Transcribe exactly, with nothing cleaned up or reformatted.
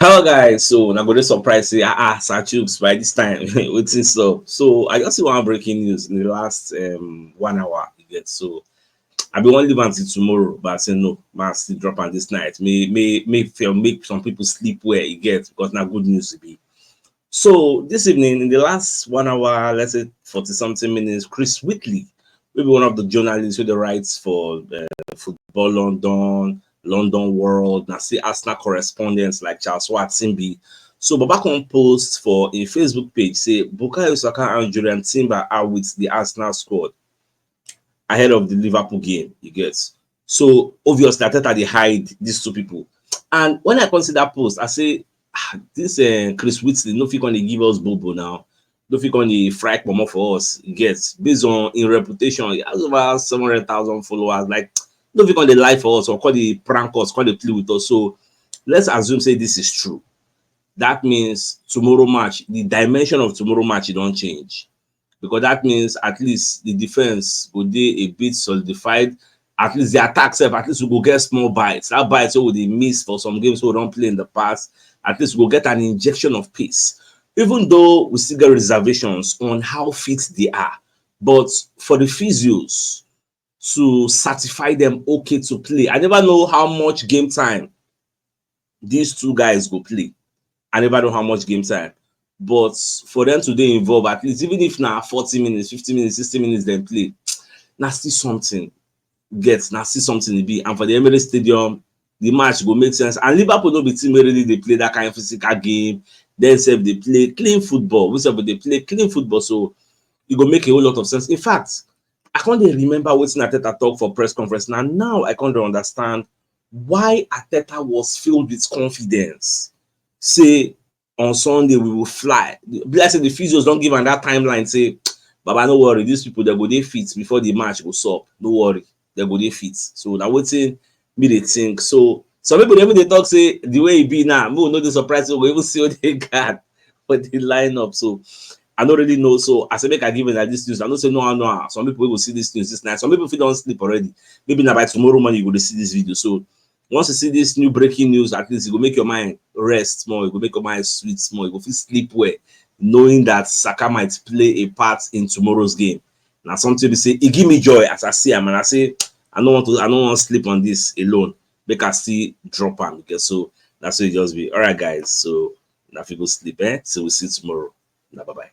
Hello guys, so una go dey surprise say ah ah Sir Chuks by this time wetin sup? So I just see one breaking news in the last um, one hour you get, so I bin wan leave am till tomorrow, but I say no, ma still drop am this night, may may may fail make some people sleep well you get, because na good news e be. So this evening, in the last one hour, let's say forty something minutes, Chris Whitley, maybe one of the journalists wey dey write for uh, Football London, London World, na see Arsenal correspondents like Charles Watson be. So Baba come post for a Facebook page say Bukayo Saka and Jurrien Timber are with the Arsenal squad ahead of the Liverpool game. You get, so obviously Arteta dey hide these two people. And when I come see that post, I say ah, this uh, Chris Whitley no fit come dey give us bobo now. No fit come dey fry comot for us. You get, based on im reputation, he has over seven hundred thousand followers. Like, no fit come dey lie for us or come dey prank us, come dey play with us. So let's assume say this is true. That means tomorrow match, the dimension of tomorrow match, e don change, because that means at least the defense go dey a bit solidified. At least the attack sef, at least we go get small bites. That bites wey we dey miss for some games wey we don play in the past, at least we go get an injection of pace. Even though we still get reservations on how fit they are, but for the physios to certify them okay to play, I never know how much game time these two guys go play. I never know how much game time, but for them to dey involved, at least even if na forty minutes, fifty minutes, sixty minutes dem play, na still something. Get, na still something e be. And for the Emirates Stadium, the match go make sense. And Liverpool no be team wey really dey play that kind of physical game. Dem sef dey play clean football. We sef dey play clean football, so e go make a whole lot of sense. In fact, I come dey remember wetin Arteta talk for press conference. Na now I come dey understand why Arteta was filled with confidence. Say on Sunday we will fly. Be like say the physios don give am that timeline. Say, Baba, no worry, these people dem go dey fit before the match go sup. No worry, dem go dey fit. So na wetin me dey think. So some people dey even dey talk say the way e be now, me no dey surprised. We go even see Odegaard for the lineup. So I no really know. So I say make I give una this news. I know say no one know am. Some people wey go see this news this night. Some people fit don sleep already. Maybe na by tomorrow morning you go dey see this video. So once you see this new breaking news, at least e go make your mind rest small. E go make your mind sweet small. You go fit sleep well, knowing that Saka might play a part in tomorrow's game. Na something be say e give me joy as I see am, and I say I no want to, I no wan sleep on this alone. Make I still drop am again. So that's what it just be. All right, guys. So na fit go sleep, eh? So we see tomorrow. Na bye bye.